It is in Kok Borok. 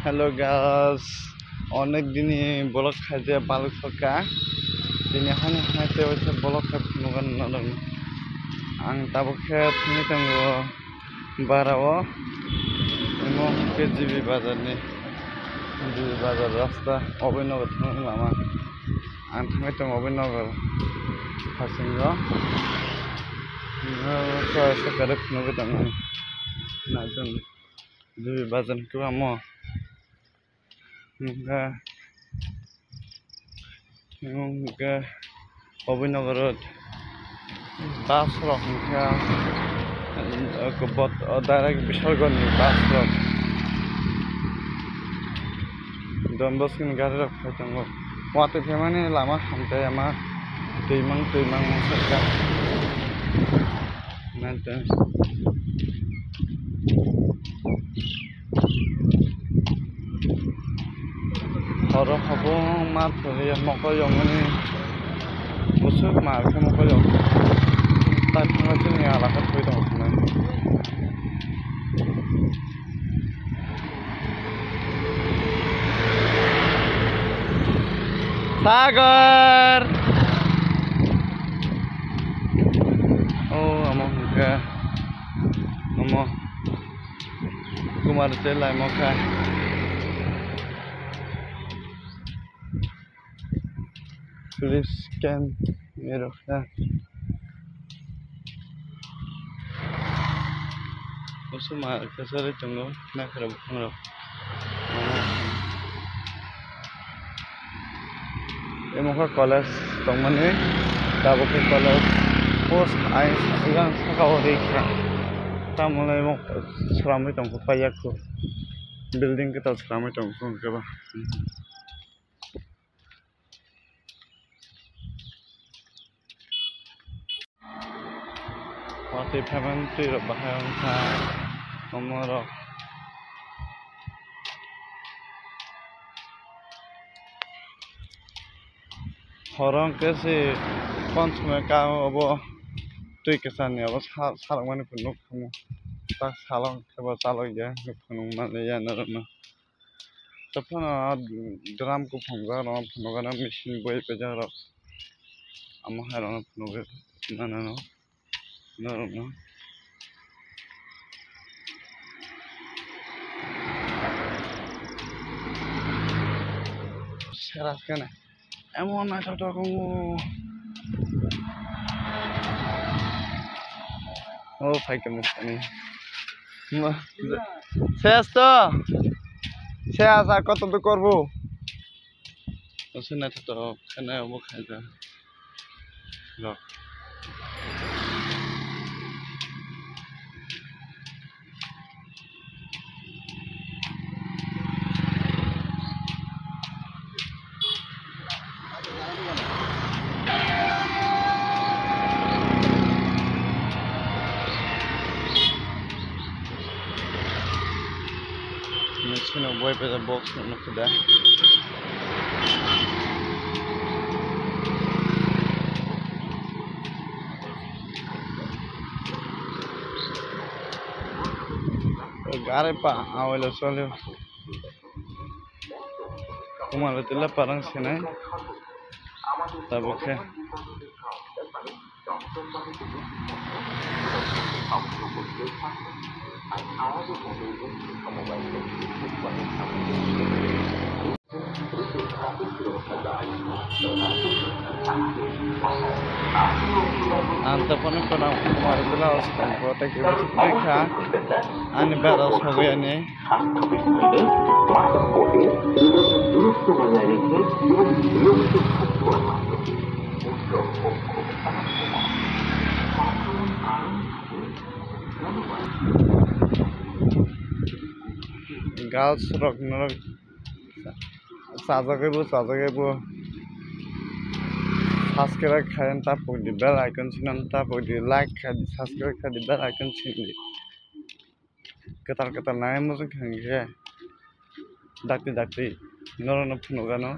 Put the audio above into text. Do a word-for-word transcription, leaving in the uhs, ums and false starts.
Hello guys, onek dini vlog khaijak baluk sokha. Tini hani hani tei waisa vlog khe phunukgo norok. Ang tabuk khe thangwi tongo bara o. Imo hwnkhe G B bazar ni, G B bazar rasta Oboi Nagar thangna lama. Ang thangwi tongo Oboi Nagar hasingo. Imo khe waisa kwrwi phunukgwi tongo. Naitong. G B bazar ni kwbangma hwnkhe, hwnkhe Oboi Nagar road bus rok hwnkhe, eh, bot-, o direct Bishalgarh ni bus rok, Don Bosco ni gari rok phai tongo. Watwi phaimani lama hamjai ama twimang twimang wngkha. Naitong. Oro habung mar thori mokol yongmani busuk mar khe mokol yong. Tai thangna chini alaka thoi tong sinai. Sagar. Oh, amo hwnkhe. Amo. Kumar tei laimokha. Police camp ni rokha. Bosong ma kasari tongo nakhara buphang rok. Amo khe college tongmani, tabuk khe college post ayang saka o rikha. Tamoni amo sramwi tongkha paiya khu, building kwtal sramwi tongkha hwnkhe ba. Watwi phaimani twi rok bahai wngkha omo rok. Horo hwnkhe se phone swnai ka obo twi kwchar ni obo sa-, salokmani phunuk khamu. Tak salok khe bo chalokya phunuk manliya norokno. Tei phano drum kuphungjak rok phunukgana machine boi paijak rok. Omo hai rokno phunugwi mano norokno. Sera khe na. Emon naithotok wngo. O phaikhe muktani. Ses to. Ses a koto do korbo. Oso naithotok khana obo khaida. Rok. Machine boi peda box nukho da. Gari pa awilo solio. Kumar tila parang sinai. Tabuk khe. Ang telepon ko na kumar tila os kan ko ta ki bus ani bara sogo ani. Girls rok norok chajagwi bo, chajagwi bo. Subscribe khai tapuk di, bell icon sinan tapuk di, like khai di, subscribe khai di, bell icon sin di. Kwtal kwtal nai muchung kha hwnkhe dakti dakti norokno phunukgano.